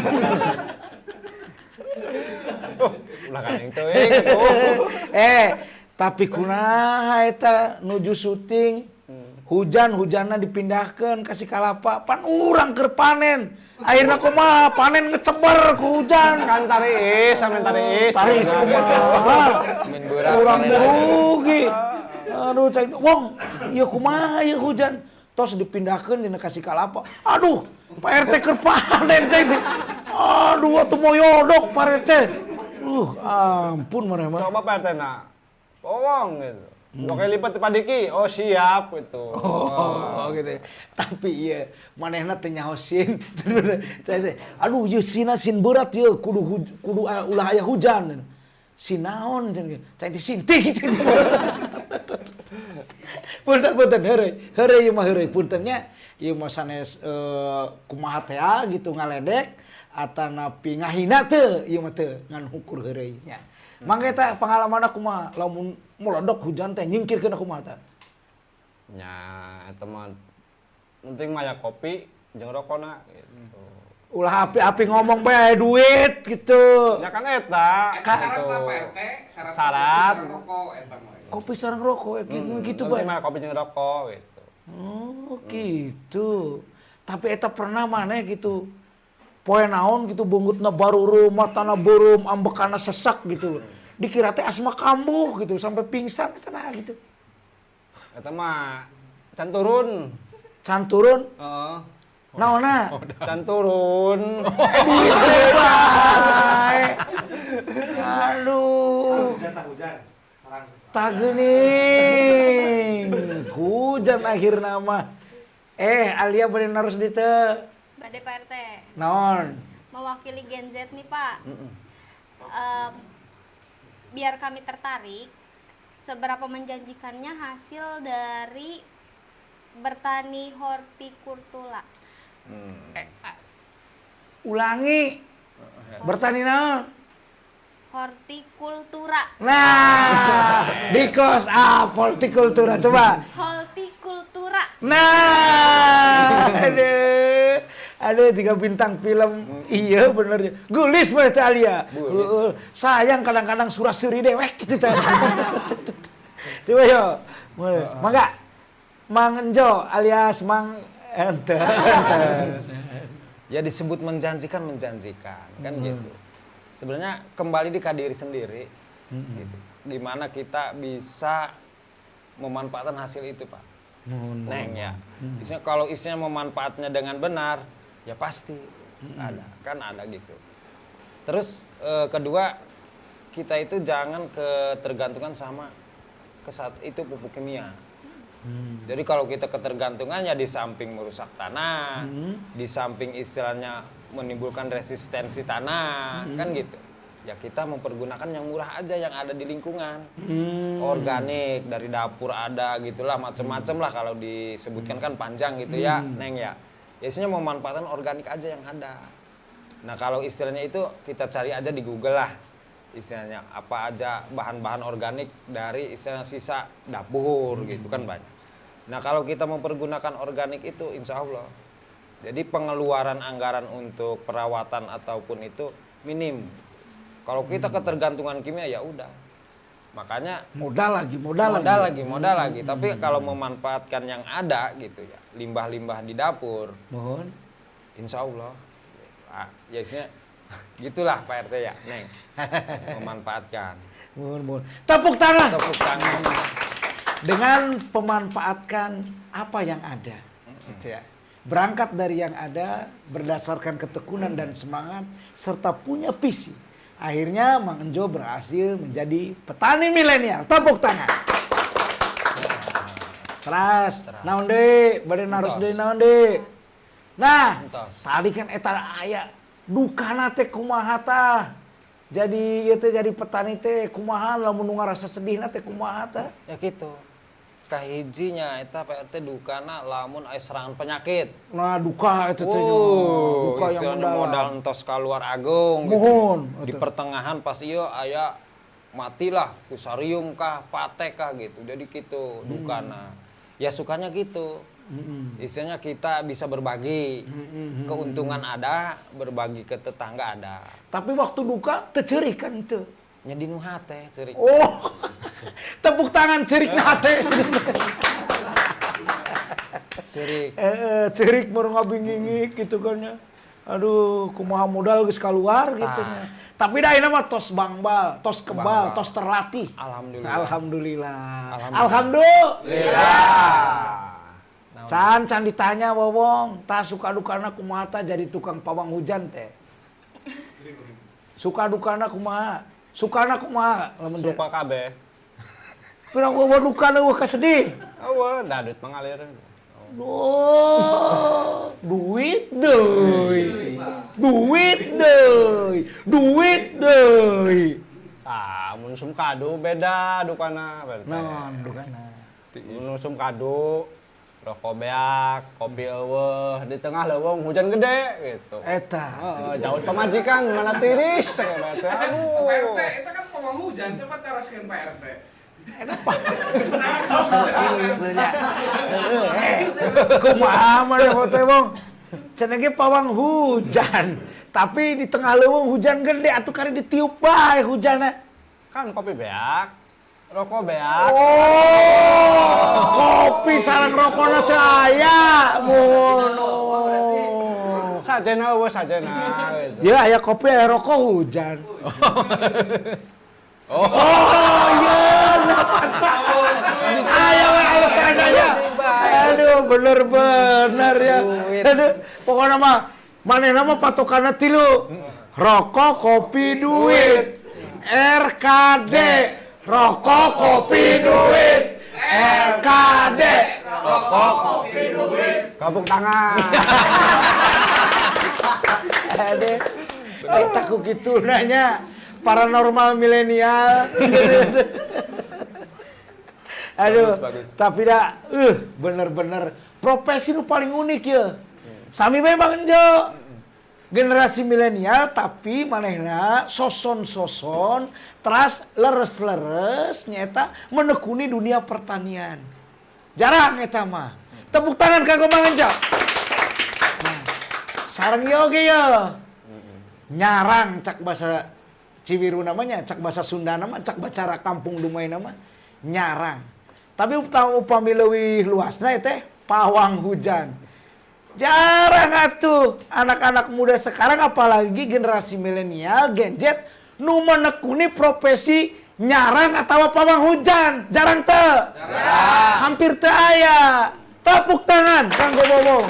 Oh, ulah kan yang teuing gitu. Tapi kunaha eta nuju syuting hujan-hujanna dipindahkeun ka Sikalapa pan urang keur panen. Akhirna kumaha panen ngeceber ku hujan. Kan tariis, sampe tariis. Tariis kumaha. Min beurang Urang panen. rugi. Aduh cai Wong, ieu kumaha ieu hujan. Tos dipindahkeun dina ka Sikalapa. Aduh, Pak RT keur panen cai teh. Aduh atuh moyodok Pak RT. Ampun maneh mah. Coba Pak RT na. Wong gitu. Dua kali lipat di Padiki. Oh, siap gitu. Oh, gitu. Tapi iya, manehna teh nyaho sin. Aduh, ieu sina sin berat ieu kudu kudu ulah aya hujan. Sin naon cenah. Cai teh sinti gitu. Punten punten heureuy. Heureuy ieu mah heureuy puntennya ieu mah sanes kumaha teh gitu ngaledek atanapi ngahina teu ieu mah teu ngan hukur heureuy nya. Mangga eta pengalamanna kumaha lamun melodok hujan teh nyingkirkeun kumaha tah? Nya eta mah penting mah ya kopi jeung rokona gitu. Ulah api-api ngomong bae duit gitu. Ya kan eta. Eta syarat apa RT? Syarat. Syarat rokok eta mah. Kopi sareng rokok gitu bae. Penting mah kopi jeung rokok gitu. Oh, gitu. Tapi eta pernah maneh gitu. Poe naon gitu bunggutna barurum, matana beureum, ambekana sesak gitu. Dikira teh asma kambuh gitu sampai pingsan eta nah gitu. Eta mah can turun. Can turun? Heeh. Naonna? Can turun. Duit teh bae. Aduh. Hujan tah hujan. Sarang. Tah geuning. Hujan akhirna mah. Alia bade naros di teu. Bade Pak RT. Naon? Mewakili Gen Z nih Pak. Biar kami tertarik, seberapa menjanjikannya hasil dari bertani hortikultura? Ulangi. Bertani naon? Hortikultura. Nah, di close up hortikultura coba. Hortikultura. Nah, aduh. Aduh, 3 bintang film. Iya bener. Gulis mah teh Alia. Gulis. Sayang kadang-kadang surah suri dewek gitu teh. Coba yo. Mangga. Mang Enjo alias Mang Ente. Ente. Ya disebut menjanjikan menjanjikan kan gitu. Sebenarnya kembali di ke diri sendiri gitu. Gimana kita bisa memanfaatkan hasil itu, Pak. Neng ya. Isinya kalau isinya memanfaatnya dengan benar, ya pasti ada, kan ada gitu. Terus kedua, kita itu jangan ketergantungan sama kesat itu pupuk kimia. Jadi kalau kita ketergantungan ya di samping merusak tanah, di samping istilahnya menimbulkan resistensi tanah, kan gitu. Ya kita mempergunakan yang murah aja yang ada di lingkungan. Organik dari dapur ada gitulah, macem-macem lah kalau disebutkan kan panjang gitu ya, Neng ya. Biasanya memanfaatkan organik aja yang ada. Nah kalau istilahnya itu kita cari aja di Google lah. Istilahnya apa aja bahan-bahan organik dari istilah sisa dapur gitu kan banyak. Nah kalau kita mempergunakan organik itu insya Allah. Jadi pengeluaran anggaran untuk perawatan ataupun itu minim. Kalau kita ketergantungan kimia ya udah. Makanya Modal lagi, modal, modal lagi. lagi, modal lagi. Tapi kalau memanfaatkan yang ada gitu ya, limbah-limbah di dapur, Mohon. insya Allah. Ah, ya isinya gitulah Pak RT ya, Neng. Memanfaatkan. Mohon, mohon. Tepuk tangan. Tepuk tangan. Dengan pemanfaatkan apa yang ada. Gitu ya. Berangkat dari yang ada, berdasarkan ketekunan dan semangat, serta punya visi. Akhirnya Mang Enjo berhasil menjadi petani milenial. Tepuk tangan. Teras, naon deui, bade naros Entos. Deui naon deui. Nah, Entos. Tadi kan eta aya dukana teh kumaha tah. Jadi ieu teh jadi petani teh kumaha lamun nu ngarasa sedihna teh kumaha tah? Ya gitu. Kahijinya eta Pak RT dukana lamun aya serangan penyakit. Nah, duka itu teh nya. Wow, Duka yang istilahnya mendalam. modal entos keluar agung gitu. Mohon, Di betul. pertengahan pas ieu aya matilah fusarium kah, pate kah gitu. Jadi gitu dukana. Ya sukanya gitu. Istilahnya kita bisa berbagi. Keuntungan ada, berbagi ke tetangga ada. Tapi waktu duka teu ceurik kan teu. Nya di nu hate ceurik. Oh. Tepuk tangan ceurik na hate. Ceurik. Ceurik baru ngabingingik gitu kan ya. Aduh, kumaha modal geus keluar gitu nya. Tapi dah ini mah tos bangbal, tos kebal, Bangbal. Tos terlatih. Alhamdulillah. Alhamdulillah. Alhamdulillah. Alhamdulillah. Can can ditanya Wowong, tah suka dukana kumaha tah jadi tukang pawang hujan teh. Suka dukana kumaha? Sukana kumaha lamun teh? Suka kabeh. Pirang eueuh dukana eueuh kasedih. Eueuh, da duit mengalir. Duh, duit deui. Duit deui. Duit deui. Ah, mun usum kadu beda dukana berarti. Naon dukana? Mun usum kadu rokok beak, kopi eueuh, di tengah leuweung hujan gede gitu. Eta. Heeh, jauh pamajikan mana tiris cek berarti. Pak Aduh. RT, itu kan pawang hujan, coba teraskan Pak RT. Kumaha maneh teh, Bong? Cenah ge pawang hujan, tapi di tengah leuweung hujan gede atuh kari ditiup bae hujanna. Kan kopi beak, rokok beak. Oh, kopi sareng rokona teu aya. Mun. Oh. Sajena eueuh sajena gitu. Ya aya kopi aya rokok hujan. Oh, iya, nah, pantas. Aya we alasannya. Aduh, bener-bener ya. Aduh, pokoknya mah manehna mah patokanna tilu. Rokok, kopi, duit. RKD. Rokok, kopi, duit. RKD. Rokok. Gabuk tangan. Aduh. Eta ku kitu nanya paranormal milenial. Aduh, Bagus, bagus. tapi dah, bener-bener profesi nu paling unik ya. Sami memang Enjo. Generasi milenial tapi manehna soson-soson teras leres-leres nyata menekuni dunia pertanian. Jarang eta mah. Tepuk tangan kanggo Mang Enjo. Nah, sareng ieu oge ye. Nyarang cak bahasa Cibiru namanya, cak bahasa Sunda nama, cak bacara kampung Dumai nama, nyarang. Tapi upami leuwih luasna teh pawang hujan. Jarang atuh anak-anak muda sekarang, apalagi generasi milenial, Gen Z, nu menekuni profesi nyarang atau pawang hujan. Jarang teu? Hampir teu aya. Tepuk tangan kanggo Bobong.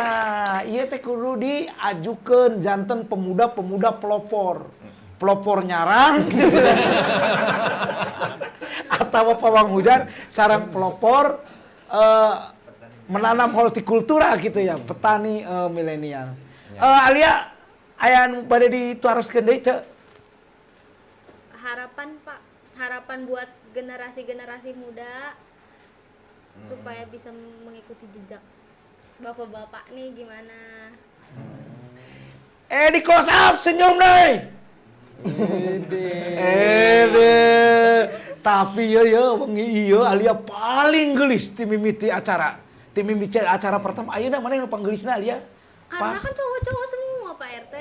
Nah, ieu teh kudu diajukeun janten pemuda-pemuda pelopor. Pelopor nyarang gitu. Atau pawang hujan sareng pelopor menanam hortikultura gitu ya, petani milenial. Alia, aya anu bade dituaroskeun deui teu? Harapan, Pak, harapan buat generasi-generasi muda supaya bisa mengikuti jejak bapak-bapak nih gimana? Di close up senyum deh. Deh. Tapi ya ya wengi ieu Alia paling gelis ti mimiti acara. Ti mimiti acara pertama ayeuna mana yang panggelisna Alia? Karena Pas. kan cowok-cowok semua, Pak RT.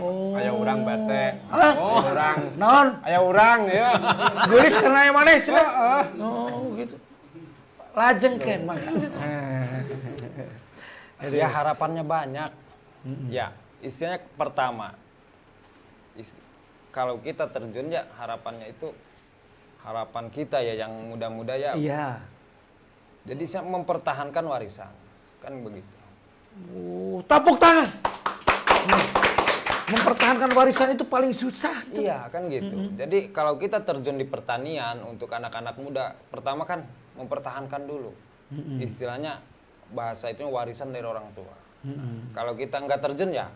Oh. Aya urang, Pak RT. Ah, Aya urang. non. Aya urang ya. Gelis karena yang mana cenah? Oh, gitu. Lajeng ken mangga. Ya harapannya banyak. Ya, istilahnya pertama, kalau kita terjun ya harapannya itu harapan kita ya yang muda-muda ya. Iya. Jadi saya mempertahankan warisan, kan begitu. Oh, tepuk tangan. Mempertahankan warisan itu paling susah tuh. Iya kan gitu. Jadi kalau kita terjun di pertanian untuk anak-anak muda, pertama kan mempertahankan dulu. Istilahnya bahasa itu warisan dari orang tua. Kalau kita nggak terjun ya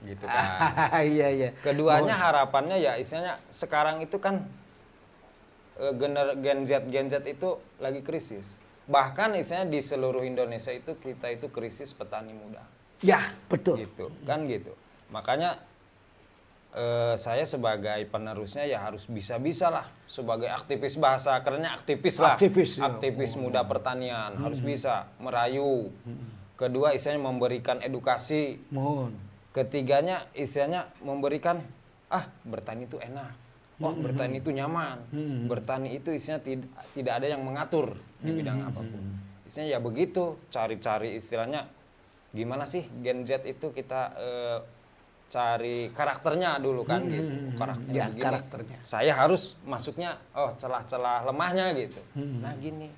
gitu kan. Iya. Keduanya harapannya ya istilahnya sekarang itu kan Gen Z itu lagi krisis. Bahkan istilahnya di seluruh Indonesia itu kita itu krisis petani muda. Ya, betul. Gitu, kan gitu. Makanya saya sebagai penerusnya ya harus bisa-bisa lah sebagai aktivis, bahasa kerennya aktivis lah. Aktivis, ya. Aktivis muda pertanian harus bisa merayu. Kedua istilahnya memberikan edukasi. Mohon. Ketiganya istilahnya memberikan bertani itu enak. Wah, bertani itu nyaman. Bertani itu istilahnya tidak ada yang mengatur di bidang apapun. Istilahnya ya begitu, cari-cari istilahnya gimana sih Gen Z itu kita cari karakternya dulu kan gitu. Karakternya Ya, begini. karakternya. Saya harus masuknya celah-celah lemahnya gitu. Nah, gini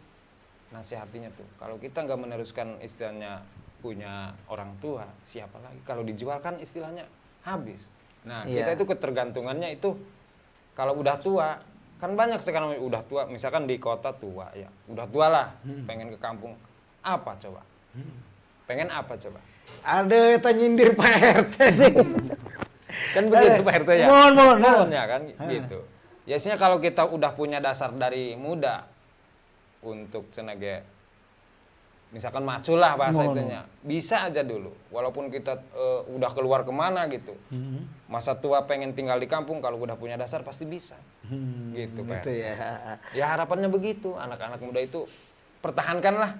nasihatinya tuh. Kalau kita nggak meneruskan istilahnya punya orang tua, siapa lagi? Kalau dijual kan istilahnya habis. Nah, kita itu ketergantungannya itu kalau udah tua, kan banyak sekarang udah tua, misalkan di kota tua ya, udah tua lah, pengen ke kampung. Apa coba? Pengen apa coba? Ada eta nyindir Pak RT. Kan begitu Pak RT ya. Mohon, mohon. Mohon ya kan gitu. Biasanya kalau kita udah punya dasar dari muda untuk cenah ge misalkan macu lah bahasa itunya, bisa aja dulu. Walaupun kita udah keluar kemana gitu, masa tua pengen tinggal di kampung, kalau udah punya dasar pasti bisa, gitu Pak. Gitu ya. Ya harapannya begitu, anak-anak muda itu pertahankanlah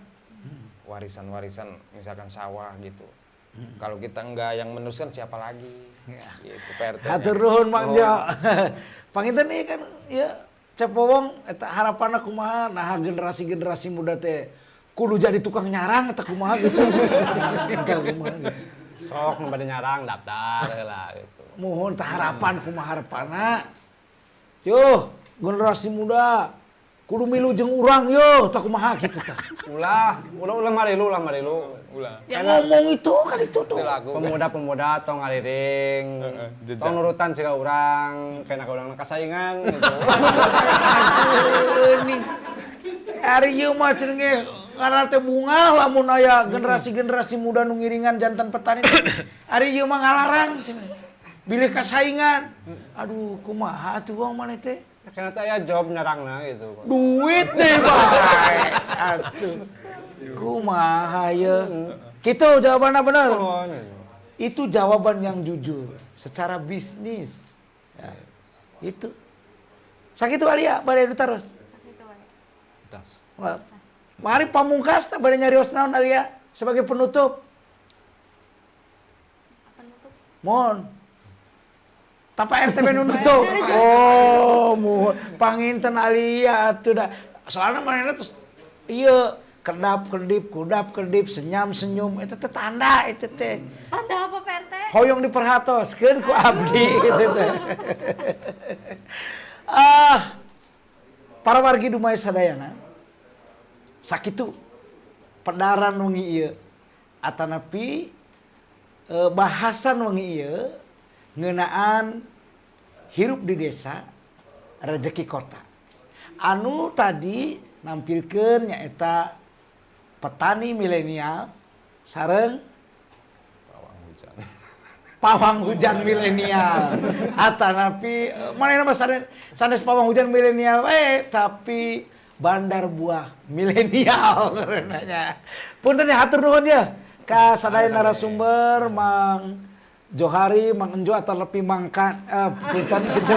warisan-warisan misalkan sawah gitu. Kalau kita enggak yang meneruskan siapa lagi? Gitu Pak RT. Hatur nuhun Mang Jo. Panginten ieu kan ya Cep Wowong eta harapanna kumaha nah generasi-generasi muda teh kudu jadi tukang nyarang eta kumaha gitu. Eta kumaha gitu. Sok nu bade nyarang daftar heula gitu. Mohon tah harapan kumaha harapanna. Yuh, generasi muda kudu milu jeung urang yo tah kumaha gitu tah. Ulah, ulah ulah marilu, ulah marilu. Ulah. Yang ngomong itu kan itu tuh. Itu lagu. Pemuda-pemuda tong ngaliring, Jejak. tong nurutan siga urang, kena ka urang kasaingan gitu. Nih. Ari ieu mah cenah ge karena teh bunga lamun aya generasi-generasi muda nu ngiringan jantan petani teh. Ari ieu mah ngalarang cenah. Bilih kasaingan. Aduh, kumaha atuh wong maneh teh? Kena teh aya job nyarangna gitu. Duit deh bae. Atuh. Kumaha ye? Kitu jawabanna bener. Mohon, gitu. Itu jawaban yang jujur secara bisnis. Ya. Itu. Sakitu Alia bade ditaros. Sakitu wae. Tas. Mari pamungkas teh bade nyarios naon Alia sebagai penutup. Penutup. Mohon. Tapa RT nu nutup. Oh, mohon. Panginten Alia atuh da. Soalnya manehna terus iya kedap kedip, kudap kedip, senyum senyum, itu teh tanda itu teh. Tanda apa, Pak RT? Hoyong diperhatoskeun ku abdi gitu teh. Ah, para wargi Dumai sadayana, sakitu pedaran wengi ieu atanapi bahasan wengi ieu ngeunaan hirup di desa rezeki kota. Anu tadi nampilkeun nyaeta petani milenial sareng Pawang hujan. Pawang hujan milenial. Atanapi manehna mah sanes, sanes pawang hujan milenial tapi bandar buah milenial nya. Punten ya, hatur nuhun ya ka sadaya narasumber, Mang Johari, Mang Enjo atau lebih mangkan punten gitu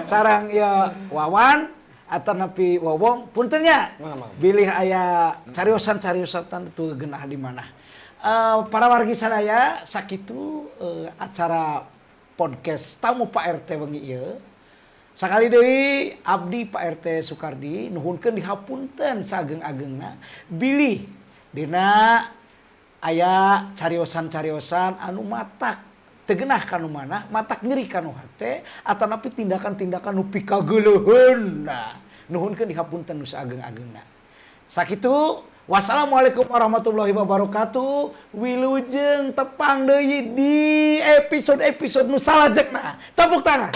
sareng ya Wawan atau nepi Wowong, punten nya. Mangga, mangga. Bilih aya cariosan-cariosan teu genah di mana. Para wargi sadaya, sakitu acara podcast Tamu Pak RT wengi ieu. Sakali deui abdi Pak RT Sukardi nuhunkeun dihapunten saageng-agengna bilih dina aya cariosan-cariosan anu matak teu genah kanu manah, matak nyeri kanu hate, atanapi tindakan-tindakan nu pikageuleuheun. Nah, nuhunkeun dihapunten nu saageng-agengna. Sakitu, wassalamualaikum warahmatullahi wabarakatuh. Wilujeng tepang deui di episode-episode nu salajengna. Tepuk tangan.